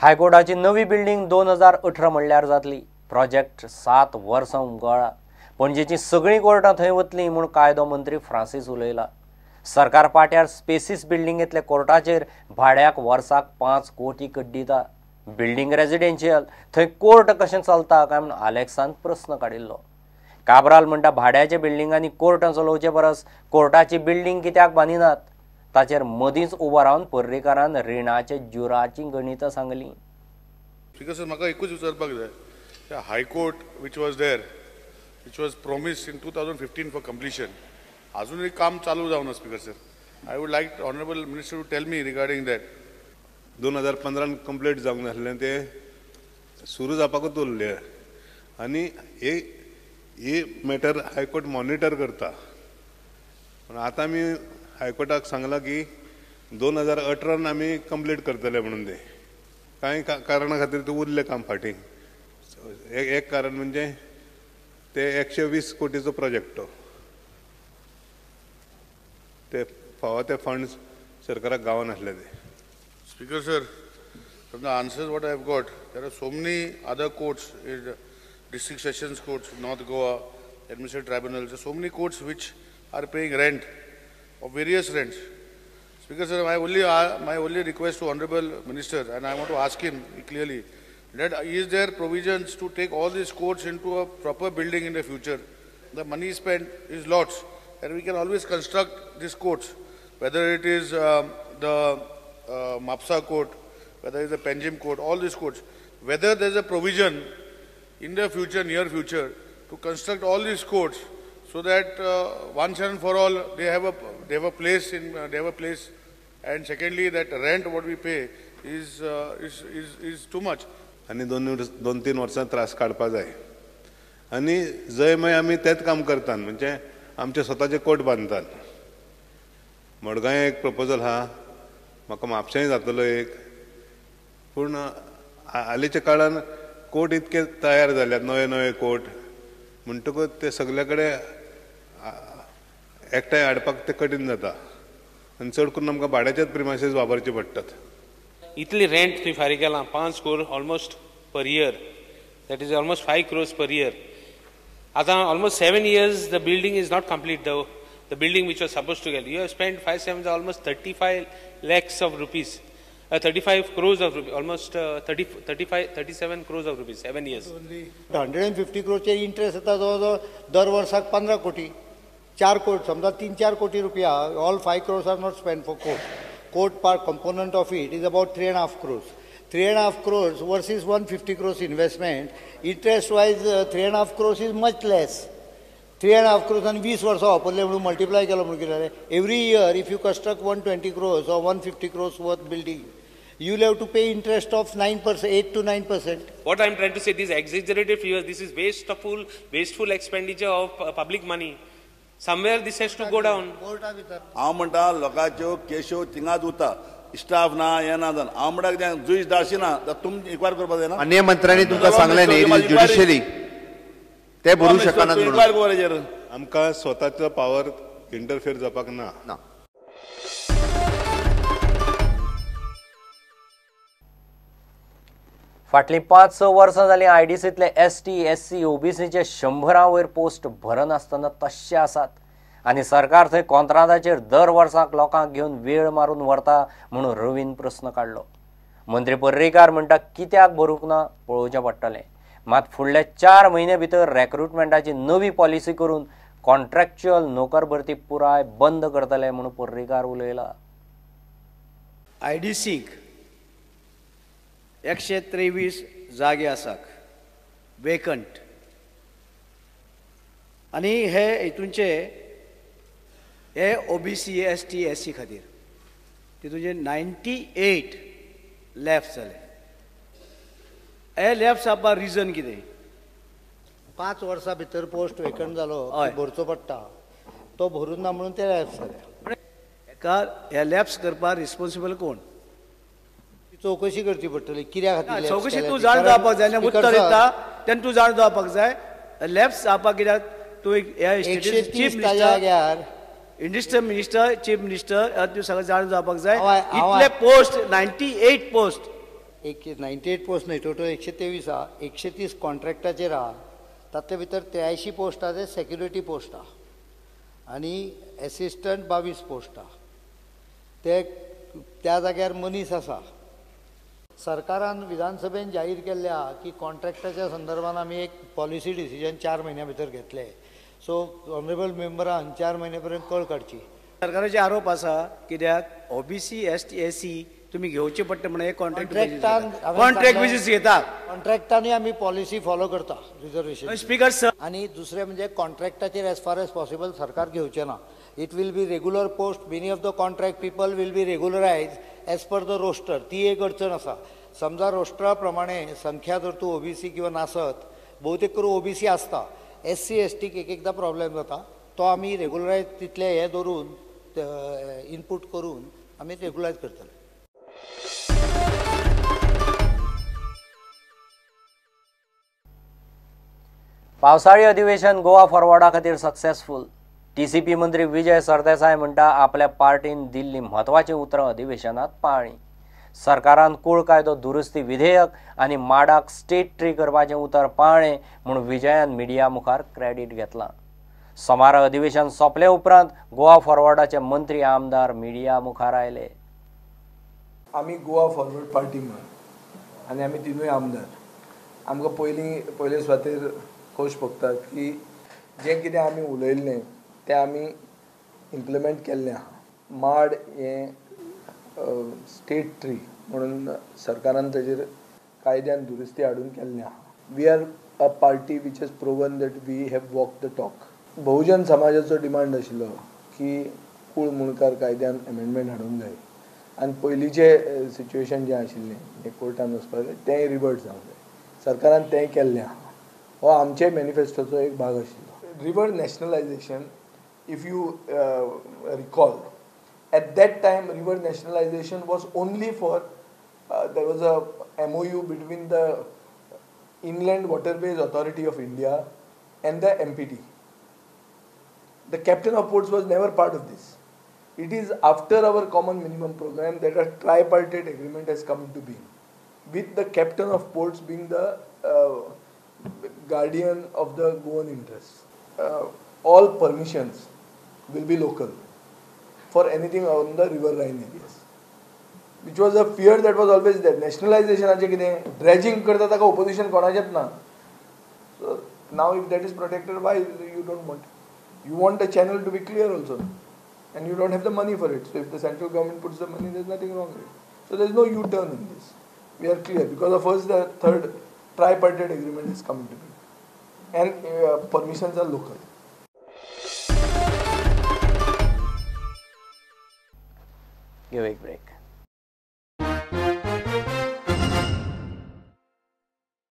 हायकोर्टाची नवी बिल्डिंग 2018 म्हणल्यार जातली. प्रोजेक्ट 7 वर्सां उमगळा. पणजेची सगळीं कोर्टां थंय वतलीं म्हूण कायदो मंत्री फ्रांसीस उलयला. सरकार पाट्यार स्पेसीस बिल्डिंगेंतल्या कोर्टाचेर भाड्याक वर्साक 5 कोटी कड्डिता. बिल्डिंग रेजिडेन्शियल, थंय कोर्ट कशें चलता काय म्हूण आलेक्सान प्रस्न काडिल्लो. काब्राल म्हणटा भाड्याच्या बिल्डिंगांनी कोर्टां चलोवचे परस कोर्टाची बिल्डिंग कित्याक बांदिनात. ताचेर मदींच उबो रावन पर्रीकारान रिणाचे जुराची गणितां सांगली. स्पीकर सर, म्हाका एकूच विचारपाक जाय, high court which was there, which was promised in 2015 for completion, अजूनही काम चालू जावना. Speaker sir, I would like honourable minister to tell me regarding that. 2015 complete जावंक नासलें, तें सुरू जावपाकूच उरलें आनी हे मॅटर हायकोर्ट मॉनिटर करता. पूण आतां आमी हायकोर्टाक सांगलां की 2018 आमी कंप्लीट करतले म्हणून. तें कांय कारणा खातीर तें उरलें काम फाटीं. एक कारण म्हणजे ते 120 कोटीचो प्रोजेक्ट तो, ते फावो ते फंड्स सरकाराक गावनासले ते. Speaker sir, from the answers what I have got, there are so many other courts, district sessions courts, North Goa, administrative tribunals, so many courts which are paying rent of various rents. Speaker sir, my only request to honourable minister, and I want to ask him clearly, that is there provisions to take all these courts into a proper building in the future? The money spent is lots, and we can always construct these courts, whether it is the Mapsa court, whether it is the Panjim court, all these courts, whether there is a provision in the future, near future, to construct all these courts so that once and for all they have a place in they have a place, and secondly that rent what we pay is is too much. आनी 2-3 वर्सां त्रास काडपा जाय आनी जंय मागीर आमी तेंच काम करतात, म्हणजे आमचे स्वताचे कोर्ट बांदतात. मडगांव एक प्रपोजल आहा, म्हाका म्हापशेंय जातलो एक, पूण हालींच्या काळान कोर्ट इतके तयार जाल्यात, नवे नवे कोर्ट, म्हणटकूच ते सगळे कडेन एकठांय हाडपाक ते कठीण जाता आनी चड करून आमकां भाड्याचेच प्रिमायसीस वापरचे पडटात. इतली रेंट तुवें फारीक केलां, 5 crore almost per year, that is almost 5 crores per year. आतां almost 7 years the building is not complete, the building which was suppose to get. You have spend 5 7 almost 35 lakhs of rupees, 35 crores of rupees, almost 35 37 crores of rupees, 7 years. 150 क्रोजचेर interest येता जवळ जवळ दर वर्साक 15 कोटी, 4 कोटी, समजा 3-4 कोटी रुपया. All 5 crores are not spend for court. Court part component of it is about 3.5 crores. 3.5 crores versus 150 crores investment. Interest wise 3.5 crores is much less. 3.5 crores आनी 20 वर्सां वापरले म्हणून मल्टिप्लाय केलो म्हणून कितें जालें? Every year if you construct 120 crores or 150 crores worth building, you will have to pay interest of 9%, 8 to 9%. What I am trying to say, this exaggerated figures, this is wasteful expenditure of public money. Somewhere this has to go down. हांव म्हणटा लोकांच्यो केश्यो थिंगाच उरता, staff ना, हें ना जावन. हांव म्हणटा कितें जुईज दाशिना जाल्यार तुमी इन्क्वायरी करपाक जायना? अन्य मंत्र्यांनी तुमकां सांगलें न्ही ज्युडिशरी ते भरूं शकनात म्हणून. आमकां स्वताचो पावर इंटरफियर जावपाक ना. फाटलीं 5-6 वर्सां जालीं आयडीसींतले एसटी, एससी, ओबीसीचे 100 वयर पोस्ट भरनासतना तश्शे आसात आनी सरकार थंय कोंत्रादाचेर दर वर्साक लोकांक घेवन वेळ मारून व्हरता म्हणून रवीन प्रस्न काडलो. मंत्री पर्रीकार म्हणटा कित्याक भरूंक ना पळोवचें पडटलें, मात फुडल्या 4 म्हयने भितर रेक्रुटमेंटाची नवी पॉलिसी करून कॉन्ट्रॅक्च्युअल नोकर भरती पुराय बंद करतले म्हणून पर्रीकार उलयला. आयडीसीक 123 जागे आसात वेकंट आनी हे हितूनचे हे ओबीसी, एसटी, एससी खातीर तितूनचे 98 लॅप्स जाले. हे लॅप्स जावपा रिजन कितें? 5 वर्सां भितर पोस्ट वेकंट जालो भरचो पडटा, तो भरून ना म्हणून ते लॅप्स जाले. हेका हे लॅप्स करपाक रिस्पोन्सिबल कोण? चौकशी करची पडटली कित्या खातीर. चौकशी तूं जाण जावपाक जाय, उत्तर येता तेन्ना तूं जाण जावपाक जाय. लॅप्स जावपाक कित्याक तूं chief minister, industry minister, chief minister तूं सगळें जाण जावपाक जाय. इतले पोस्ट 98 पोस्ट एक 98 पोस्ट न्हय, टोटल 123 आहा, 130 कॉन्ट्रॅक्टाचेर आहा, तातले भितर 83 पोस्ट आहा ते सेक्युरिटी पोस्ट आहा आनी एसिस्टंट 22 पोस्ट आहा. ते त्या जाग्यार मनीस आसा. सरकारान विधानसभेन जाहीर केल्लें आहा की कॉन्ट्रॅक्टाच्या संदर्भान आमी एक पॉलिसी डिसिजन 4 म्हयन्या भितर घेतले. सो ऑनरेबल मेंबरान 4 म्हयने पर्यंत कळ काडची. सरकाराचे आरोप आसा कित्याक OBC S T S C तुमी घेवचे पडटा म्हणून हे कॉन्ट्रॅक्ट कॉन्ट्रॅक्ट बेजीस घेता. कॉन्ट्रॅक्टानूय आमी पॉलिसी फॉलो करता रिजर्वेशन. स्पीकर सर, आनी दुसरें म्हणजे कॉन्ट्रॅक्टाचेर एज फार एज पॉसिबल सरकार घेवचें ना. It will be regular post. Many of the contract people will be regularise as per the roster. ती एक अडचण आसा. समजा रोस्टरा प्रमाणे संख्या जर तूं ओबीसी किंवा नासत, बहुतेक करून ओबीसी आसता, एस सी एस टीक एक एकदां प्रॉब्लेम जाता, तो आमी रेगुलरायज तितले हे धरून इनपूट करून आमी रेगुलरायज करतले. पावसाळी अधिवेशन गोवा फॉरवर्डा खातीर सक्सेसफूल. टीसीपी मंत्री विजय सरदेसाय म्हणटा आपल्या पार्टीन दिल्ली म्हत्वाची उतरां अधिवेशनात पाळ्ळीं. सरकारान कूळ कायदो दुरुस्ती विधेयक आनी माडाक स्टेट ट्री करपाचें उतर पाळ्ळें म्हूण विजयान मिडिया मुखार क्रेडीट घेतलां. सोमारा अधिवेशन सोंपले उपरांत गोवा फॉरवर्डाचे मंत्री आमदार मिडिया मुखार आयले. आमी गोवा फॉरवर्ड पार्टी म्हण आनी आमी तिनूय आमदार, आमकां पयले सुवातेर खोश भोगता की जें कितें आमी उलयल्लें तें आमी इम्प्लिमेंट केल्लें आहा. माड हें स्टेट ट्री म्हणून सरकारान ताजेर कायद्यान दुरुस्ती हाडून केल्लें आहा. We are a party which has proven that we have walk the talk. Bahujan समाजाचो डिमांड आशिल्लो की कूळ मुणकार कायद्यान एमेंडमेंट हाडूंक जाय आनी पयलींचें सिच्युएशन जें आशिल्लें जें कोर्टान वचपाक जाय तेंय रिवर्ट जावंक जाय. सरकारान तेंय केल्लें आहा. हो आमचे मॅनिफेस्टोचो एक भाग आशिल्लो. River nationalisation, if you recall, at that time river nationalisation was only for there was a MOU between the Inland Waterways Authority of India and the MPT. The captain of ports was never part of this. It is after our common minimum program that a tripartite agreement has come into being, with the captain of ports being the guardian of the Goan interests. All permissions will be local for anything on the riverine areas, which was a fear that was always there. Nationalization ache kide dredging karta taka opposition konacheच na. So now if that is protected, why you don't want it? You want the channel to be clear also, and you don't have the money for it. So if the central government puts the money, there is nothing wrong with it. So there is no U-turn in this. We are clear because of first the third tripartite agreement is coming to be, and permissions are local. Give a break.